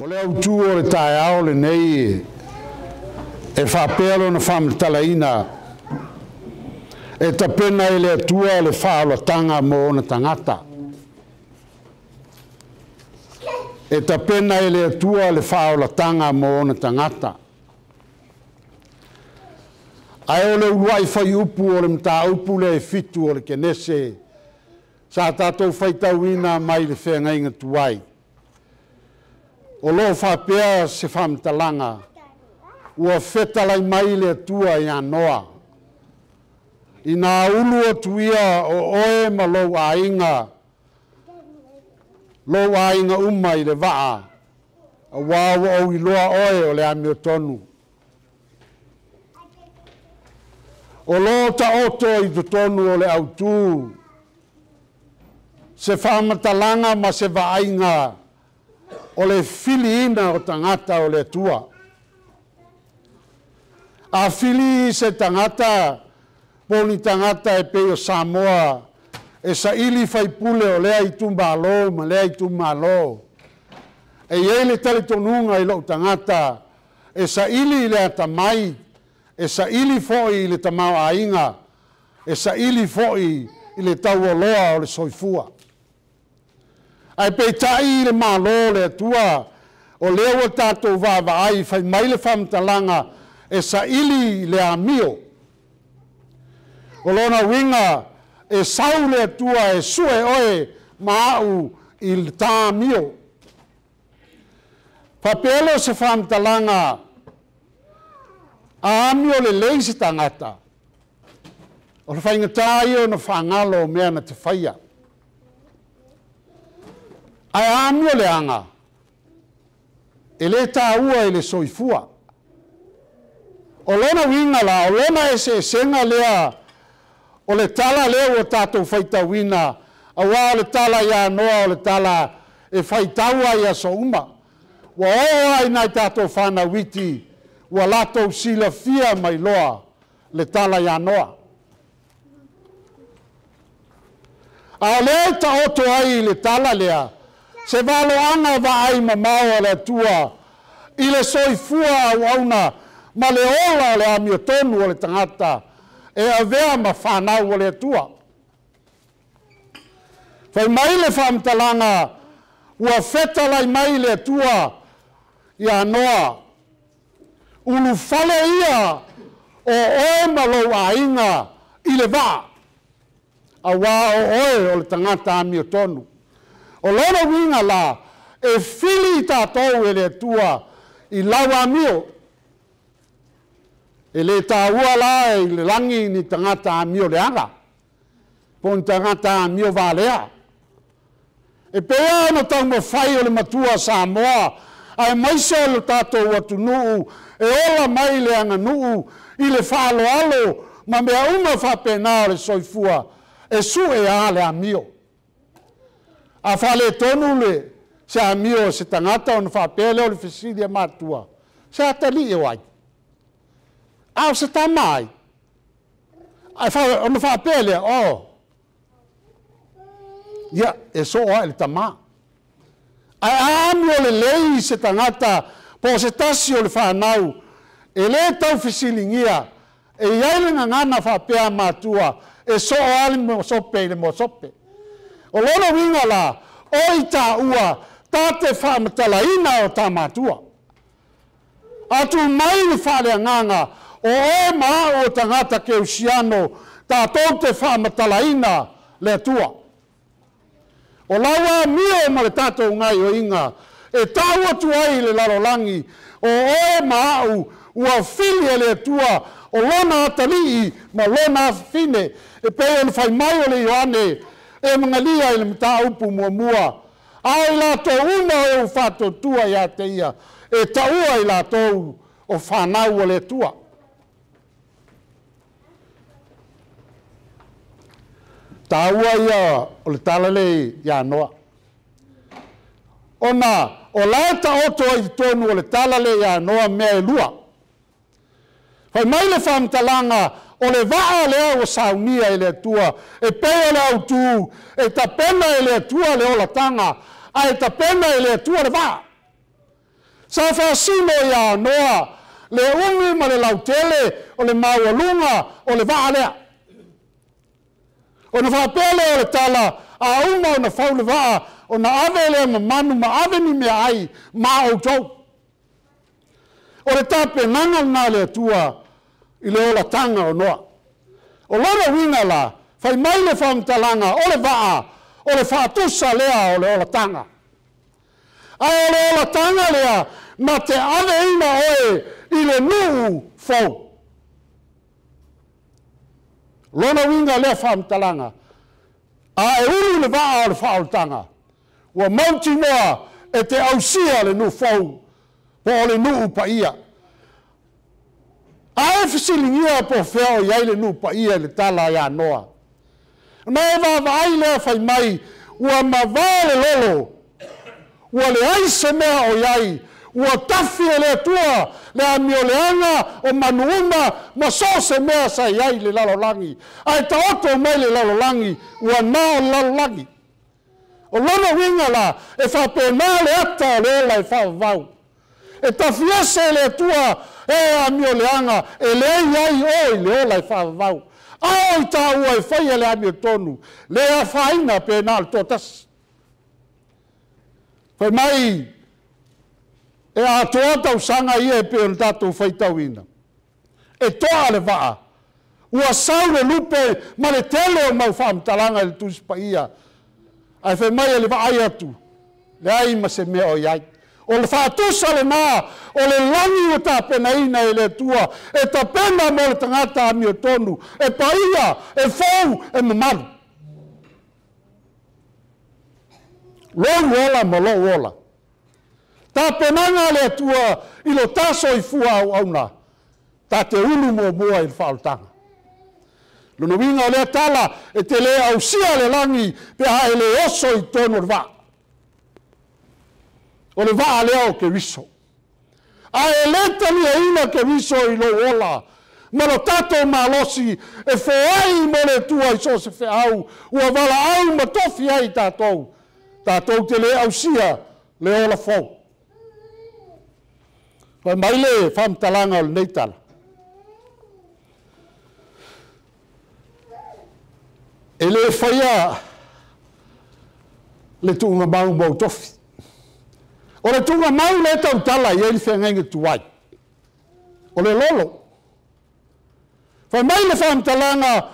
O le autū o le taeao lenei e faapea lona faamatalaina e tapena e le Atua le faaolataga mo ona tagata. E tapena e le Atua le faaolataga mo ona tagata. Ae o le uluai faiupu o le mataupu lea e 7 o le Kenese sa tatou faitauina mai le feagaiga tuai. O loo faapea se faamatalaga ua fetalai mai le Atua ia Noa. Ina ulu atu ia o oe ma lou aiga uma i le vaa, auā ua ou iloa oe o le amiotonu. O loo taoto i totonu o le autū, se faamatalaga ma se vaaiga o le filiina o tagata o le Atua. A fili se tagata, po ni tagata e pei o Samoa, e saili faipule o lea itumalo ma lea itumalo. E iai le talitonuga i lou tagata, e saili i le atamai, e saili foi i le tamaoaiga, e saili foi i le taualoa o le soifua. Ae peitai i le Malo o le Atua, o lea ua tatou vaavaai fai mai le faamatalaga e saili i le amio. O lona uiga e sau le Atua e sue oe ma au i le tāmio. Faapea lea o se faamatalaga a amio lelei se tagata, o le faigata ia ona faagalo o mea na te faia. Ae amio leaga, e le tāua i le soifua. O lona uiga la, o lona eseesega lea, o le tala lea ua tatou faitauina, auā o le tala ia Noa o le tala e faitau ai i aso uma. Ua oo ai nai tatou fanau iti, ua latou silafia mai loa le tala ia Noa. A o lea e taoto ai i le tala lea, se valoaga vaai mamao a le Atua i le soifua auauna ma le ola o le amiotonu o le tagata e avea ma fanau o le Atua. Fai mai le faamatalaga ua fetalai mai le Atua ia Noa, ulufale ia o oe ma lou aiga i le vaa, auā o oe o le tagata amiotonu. O lona uiga la, e fili tatou e le Atua i lau amio. E le tāua la i le lagi ni tagata amio leaga, po ni tagata amio valea. E pei ona taumafai o le matua Samoa, ae maise o le tatou atunuu e ola mai le aganuu i le faaaloalo ma mea uma faapena o le soifua, e sue a le amio. A faaletonu le se amio o se tagata ona faapea lea o le fesili a matua, se atalii o ai? A o se tama ai? Ae ona faapea lea, o, ia, e soo ai le tama. Ae a amio lelei se tagata po o se tasi o le fanau, e le tau fesiligia, e iai le gagana faapea matua, e soo a le moasope i le moasope. O lona uiga la, o i tāua, tā te faamatalaina o tā matua. Atu mai le faaleagaga, o oe ma au o tagata keusiano, tātou te faamatalaina le Atua. O lau amio ma le tatou gaioiga, e tau atu ai le lalolagi, o oe ma au ua fili e le Atua, o lona atalii ma lona afafine, e pei ona fai mai o le Ioane, e magalia i le mataupu muamua. A o i latou uma e ua faatuatua ia te ia, e taua i latou o fanau o le Atua. Tāua ia o le tala le ia Noa. Ona o la taoto ai totonu o le tala le ia Noa mea e lua. Fai mai le faamatalaga o le vaa lea ua saunia e le Atua, e pei o le autū, e tapena e le Atua le olataga, ae tapena e le Atua le vaa. Sa faasino iā Noa le umi ma le lautele o le maualuga o le vaa lea. Ona faapea lea o le tala, a uma ona fau le vaa, ona ave lea ma manu ma ave ni meaai ma outou. O le tapenaga lena a le Atua i le olataga o Noa. O lona uiga la, fai mai le faamatalaga o le vaa, o le faatusa lea o le olataga. Ae o le olataga lea, na te aveina oe i le nuu fou. Lona uiga lea faamatalaga, a e ulu le vaa o le faaolataga, ua mautinoa e te ausia le nuu fou, po o le nuu paia. A e fesiligia po o fea o i ai le nuu paia i le tala ia Noa. Na e vaavaai lea fai mai, ua mavae le lolo, ua leai se mea o i ai, ua tafi e le Atua le amioleaga o manu uma ma so o se mea sa i ai i le lalolagi. Ae taoto mai le lalolagi, ua na o le lalolagi. O lona uiga la, e faapena le ata o le ola e faavavau. E tafiese e le Atua e amioleaga, e leai ai oe i le ola e faavavau. A o i taua e faia le amiotonu, le afaina pe na o le toatasi. Fai mai, e atoa tausaga ia e pei ona tatou faitauina. E toa le vaa, ua sau le lupe ma le tele o mau faamatalaga i le Tusi Paia. Ae fai mai e le vaai atu, leai ma se mea o i ai. O le faatusa lena, o le lagi ua tapenaina e le Atua, e tapena mo le tagata amiotonu, e paia, e fou, e mamalu. Lou ola ma lou ola. Tapenaga a le Atua i lo ta soifua auauna, ta te ulu muamua i le faaolataga. Lona uiga o lea tala, e te le ausia le lagi pe a e le oso i totonu o le vaa. O le vaa lea o Keriso. Ae e le taliaina Keriso i lou ola, ma lo tatou malosi e foai mo le Atua i so o se feau, ua valaau ma tofi ai tatou, tatou te le ausia le ola fou. Fai mai le faamatalaga o lenei tala. E le faia le tuugamau mo tofi. O le tuugamau le tautala i ai le feagaiga tuai. O le lolo. Fai mai le faamatalaga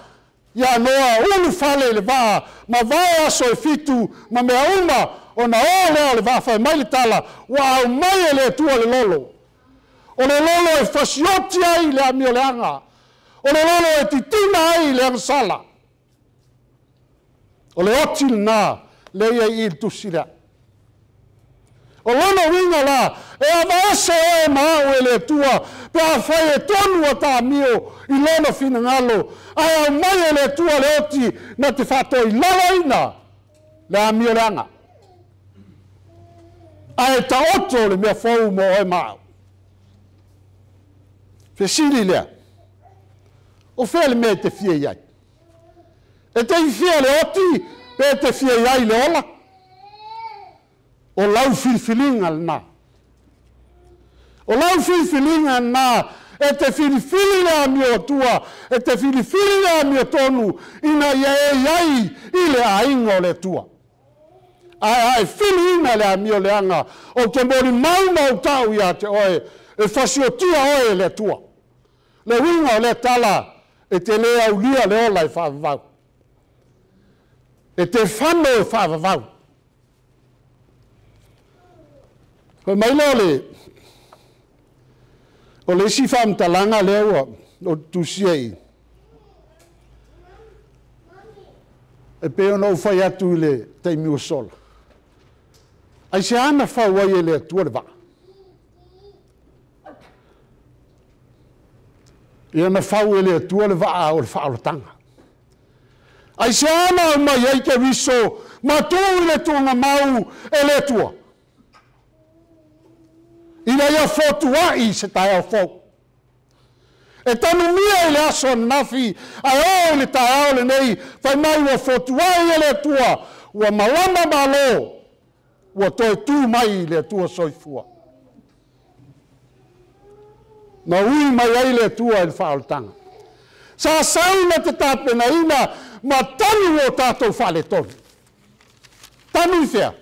ia Noa, ulu fale i le vaa, ma vae aso e 7, ma mea uma, ona o lea o le vaa. Fai mai le tala, ua aumai e le Atua le lolo. O le lolo e fasioti ai le amioleaga. O le lolo e titina ai le agasala. O le oti lena, le ia i le tusi lea. O lona uiga la, e avaese oe ma au e le Atua, pe a fai e tonu a taamio i lona finagalo, ae aumai e le Atua le oti na te faatoilaloina le amioleaga. Ae taoto le mea fou mo oe ma au. Fesili lea, o fea le mea e te fia i ai? E te fia le oti, pe te fia i ai le ola? O lau filifiliga lena. O lau filifiliga lena, e te filifili le amio Atua, e te filifili le amio tonu, ina ia e i ai i le aiga o le Atua. Ae ae filiina le amio leaga, o te moli mau ma o tau ia te oe, e fasiotia oe e le Atua. Le uiga o lea tala, e te le aulia le ola e faavavau. E te fano e faavavau. Fai mai lea o le isi faamatalaga lea ua o tusia i. E pei ona ou fai atu i le taimi ua sola. Ai se ana fau ai e le Atua le vaa. Ia na fau e le Atua le vaa o le faaolataga. Ai se ana au mai ai Keriso, ma tuu i le tuugamau e le Atua. Ina ia fotuai se taeao fou. E tanumia i le aso ananafi, ae o i le taeao lenei, fai mai ua fotuai e le Atua, ua malama malo, ua toe tu mai i le Atua soifua. Na ui mai ai le Atua i le faaolataga. Sa sau na te tapenaina ma tanu o tatou faaletonu. Tanu i fea?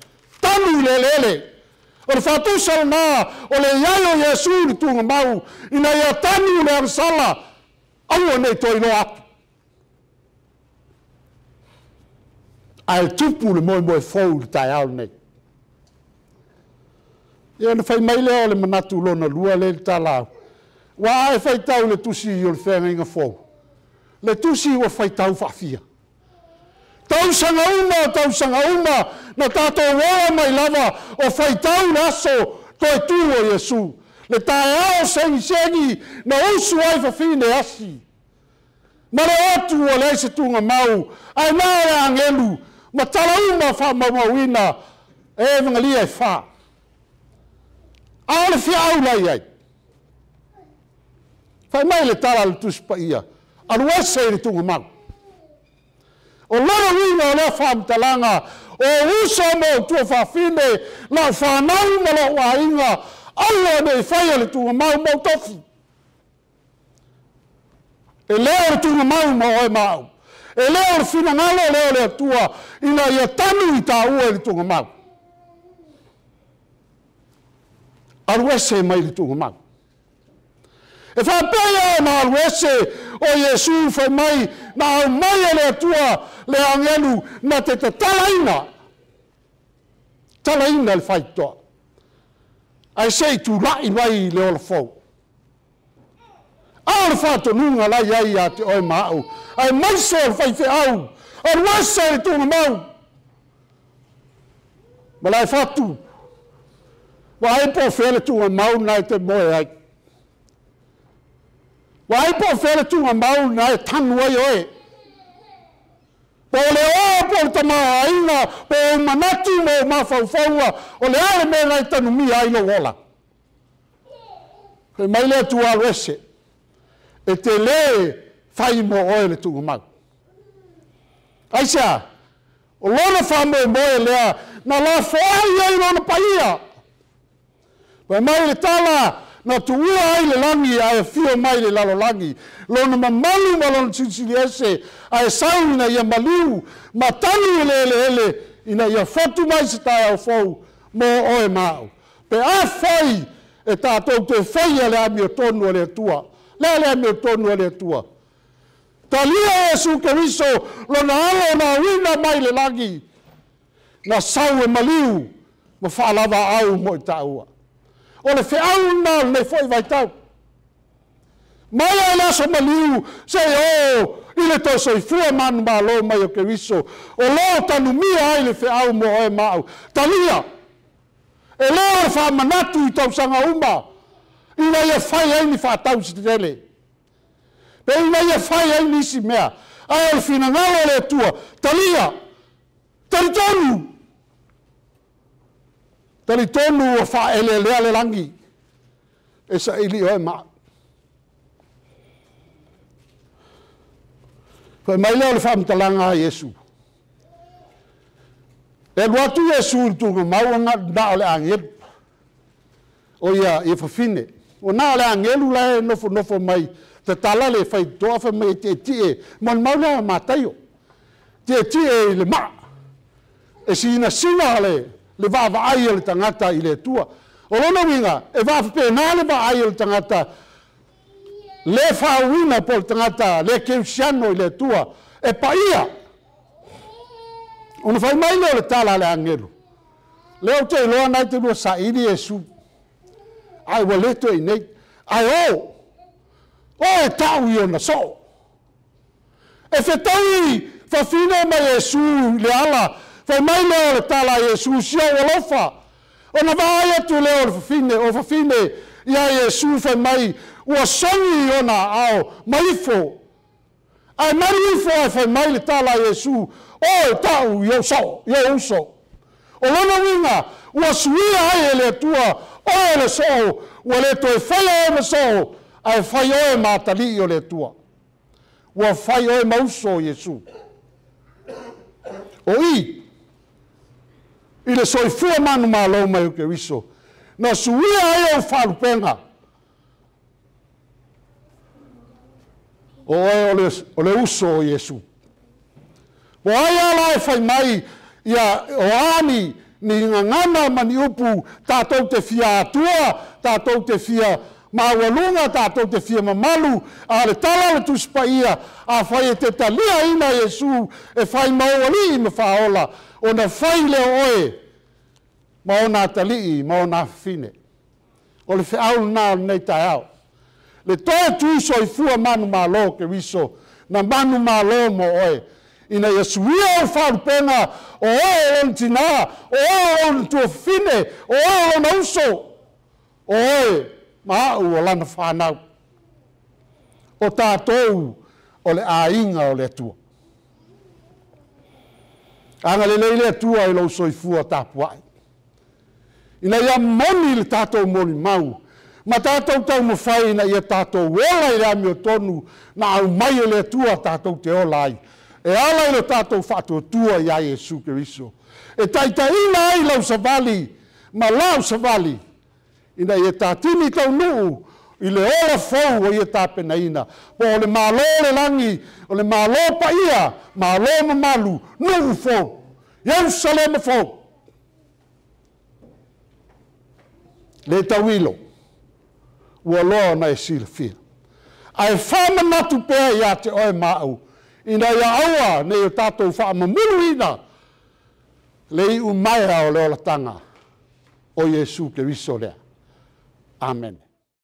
Tanu i le eleele. O le faatusa lena o le iai o Iesu i le tugamau, ina ia tanu le agasala, aua nei toe iloa atu. Ae tupu le moemoe fou i le taeao lenei. Ia na fai mai lea o le manatu lona lua lea i le talau. Ua ae faitau le tusi o le feagaiga fou. Le tusi ua faitau faafia. Tausaga uma, tausaga uma, na tatou ola mai lava o faitau le aso toe tu o Iesu. Le taeao segisegi na usu ai fafine asi. Ma le otu o leai se tugamau, ae na o le agelu, ma tala uma faamaumauina e evangelia e fa. A o le fiau lai ai. Fai mai le tala a le Tusi Paia, alu ese i le tugamau. O lona uiga o lea faamatalaga, o uso ma o tuafafine, lau fanau ma lou aiga, aua nei faia le tugamau ma o tofi. E le o le tugamau ma oe ma au. E le o le finagalo lea o le Atua, ina ia tanu i tāua i le tugamau. Alu ese mai le tugamau. E faapea na alu ese o Iesu fai mai, na au mai e le Atua le agelu na te tatalaina. Talaina le faitoa. Ae se i tulai mai le ola fou. A o le faatonuga la iai ia te oe ma au. Ae maise o le faifeau, alu ese le tugamau. Ma lae fatu, ua ai po o fea le tugamau na e te moe ai. Ua ai po o fea le tugamau na e tanu ai oe. Po o le oa, po o le tamaoaiga, po o manatu ma o mafaufauga, o le a le mea na e tanumia ai lou ola. Fai mai le Atua alu ese, e te lē fai mo oe le tugamau. Aisea, o lona faamoemoe lea, na lafoai ai lona paia. Fai mai le tala, na tuua ai le lagi ae afio mai le lalolagi. Lona mamalu ma lona silisili ese, ae sau ina ia maliu, ma tanu i le eleele, ina ia fotu mai se taeao fou mo oe ma au. Pe a fai e tatou te faia le amiotonu a le Atua. Le le amiotonu a le Atua. Talia Iesu Keriso, lona alo na uina mai le lagi, na sau e maliu, ma faalava au mo i tāua. O le feau na o lenei foi vaitau. Mai ai le aso maliu, se o i le toe soifua manumalo mai o Keriso, o loo tanumia ai le feau mo oe ma au. Talia, e leo o le faamanatu i tausaga uma, ina ia fai ai ni faatausitetele. Pe ina ia fai ai nisi mea. Ae o le finagalo o le Atua, talia, talitonu. Talitonu ua faaeleelea le lagi, e saili oe ma au. Fai mai lea o le faamatalaga a Iesu. E alu atu Iesu i le tugamau na o le agelu. O ia fafine. O na o le agelu la e nofonofo mai, tatala le faitoa fai mai e tietie, molimau lea Mataio. Tietie i le maa. E sinasina le vaavaai o le tagata i le Atua. O lona uiga, e vaafapena le vaai o le tagata, le faauina po o le tagata, le keusiano i le Atua, e paia. Ona fai mai lea o le tala a le agelu. Lea ou te iloa nai te lua saili Iesu. Ae ua le toe i nei. Ae o e tau i ona soo. E fetaui fafine mai Iesu i le ala. Fai mai lea o le tala a Iesu, si ou alofa. Ona vaai atu lea o le fafine, o fafine ia Iesu fai mai, ua sogi i ona ao, maifo. Ae maru ifo ae fai mai le tala a Iesu, o e tau i ou soo, i ou uso. O lona uiga, ua suia ai e le Atua, oe le soo, ua le toe faia oe ma soo, ae fai oe ma atalii o le Atua. Ua fai oe ma uso o Iesu. O i le soifua manumalo mai o Keriso, na suia ai ou faalupega. O oe o le uso o Iesu. Po o ai lava la e fai mai ia o a ni ni gagana ma ni upu tatou te fia atua, tatou te fia maualuga, tatou te fia mamalu, a o le tala a le Tusi Paia, afai e te taliaina Iesu e fai ma ou alii ma faaola, ona fai lea o oe ma ona atalii ma ona afafine. O le feau lena o lenei taeao. Le toe tui soifua manumalo o Keriso, na manumalo mo oe, ina ia suia ou faalupega, o oe o lona tinā, o oe o lona tuafafine, o oe o lona uso, o oe ma au o lana fanau. O tatou o le aiga o le Atua. Agalelei le Atua i lou soifua tapuai, ina ia moni le tatou molimau ma tatou taumafai ina ia tatou ola i le amiotonu na aumai e le Atua tatou te ola ai, e ala i lo tatou faatuatua ia Iesu Keriso, e taitaiina ai lau savali ma lau savali, ina ia tatini taunuu i le ola fou ua ia tapenaina, po o le Malo o le lagi, o le Malo paia, Malo mamalu, nuu fou, Ierusalema fou. Le tauilo, ua loa ona e silafia. Ae faamanatu pea ia te oe ma au, ina ia aua ne i o tatou faamamuluina le iumaea o le olataga o Iesu Keriso lea. Amene.